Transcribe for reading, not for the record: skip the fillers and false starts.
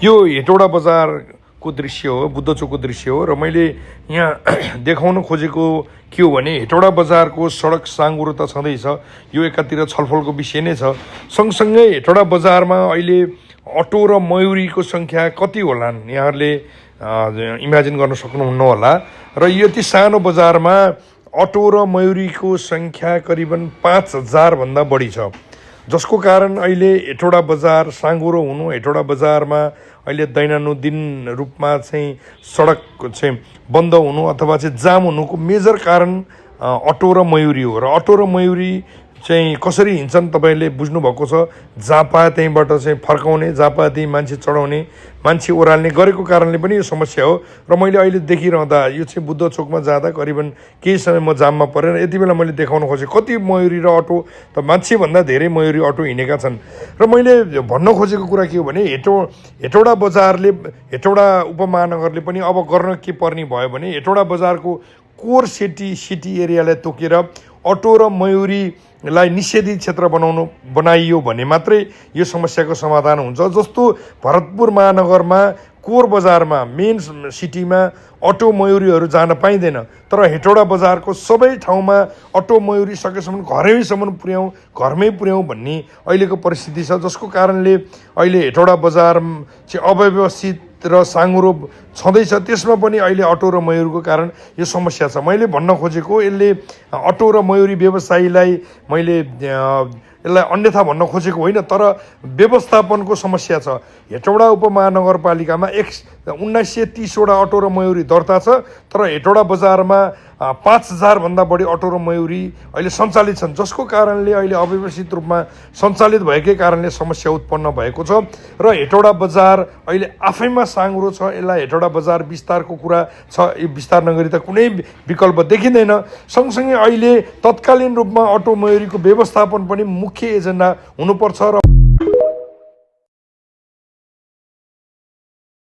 यो हेटौडा बजारको दृश्य हो, बुद्धचोकको दृश्य हो र मैले यहाँ देखाउन खोजेको के हो भने हेटौडा बजारको सडक साँघुरो त छँदैछ, यो एकातिर छलफलको विषय नै छ। सँगसँगै हेटौडा बजारमा अहिले अटो र मयुरीको सङ्ख्या कति होलान् यहाँहरूले इमेजिन गर्न सक्नुहुन्न होला। र यति सानो बजारमा अटो र मयुरीको सङ्ख्या करिबन 5000 भन्दा बढी छ, जसको कारण अहिले हेटौडा बजार साँघुरो हुनु, हेटौडा बजारमा अहिले दैनन्दिन रूपमा चाहिँ सडक चाहिँ बन्द हुनु अथवा चाहिँ जाम हुनुको मेजर कारण अटो र मयुरी हो। र अटो र मयुरी चाहिँ कसरी हिँड्छन् तपाईँले बुझ्नुभएको छ। जहाँ पाए त्यहीँबाट चाहिँ फर्काउने, जहाँ पाए त्यहीँ मान्छे चढाउने, मान्छे ओह्राल्ने गरेको कारणले पनि यो समस्या हो। र मैले अहिले देखिरहँदा यो चाहिँ बुद्ध चोकमा जाँदा करिबन केही समय म जाममा परेर यति बेला मैले देखाउन खोजेँ कति मयुरी र अटो त मान्छेभन्दा धेरै मयुरी अटो हिँडेका छन्। र मैले भन्न खोजेको कुरा के हो भने हेटौडा बजारले, हेटौडा उपमहानगरले पनि अब गर्न के पर्ने भयो भने हेटौडा बजारको कोर सिटी एरियालाई तोकेर अटो र मयुरीलाई निषेधित क्षेत्र बनाइयो भने मात्रै यो समस्याको समाधान हुन्छ। जस्तो भरतपुर महानगरमा कोर बजारमा मेन सिटीमा अटो मयुरीहरू जान पाइँदैन, तर हेटौडा बजारको सबै ठाउँमा अटो मयुरी सकेसम्म घरमै पुर्याउँ भन्ने अहिलेको परिस्थिति छ, जसको कारणले अहिले हेटौडा बजार चाहिँ अव्यवस्थित र साँघुरो छँदैछ। त्यसमा पनि अहिले अटो र मयुरीको कारण यो समस्या छ। मैले भन्न खोजेको यसले अटो र मयुरी व्यवसायीलाई मैले यसलाई अन्यथा भन्न खोजेको होइन, तर व्यवस्थापनको समस्या छ। हेटौडा उपमहानगरपालिकामा 1930वटा अटो र मयुरी दर्ता छ, तर हेटौडा बजारमा 5000 भन्दा बढी अटो र मयुरी अहिले सञ्चालित छन्, जसको कारणले अहिले अव्यवस्थित रूपमा सञ्चालित भएकै कारणले समस्या उत्पन्न भएको छ। र हेटौडा बजार अहिले आफैमा साँघुरो छ, यसलाई हेटौडा बजार विस्तारको कुरा छ, यो विस्तार नगरी त कुनै विकल्प देखिँदैन। सँगसँगै अहिले तत्कालीन रूपमा अटो मयुरीको व्यवस्थापन पनि मुख्य एजेन्डा हुनुपर्छ र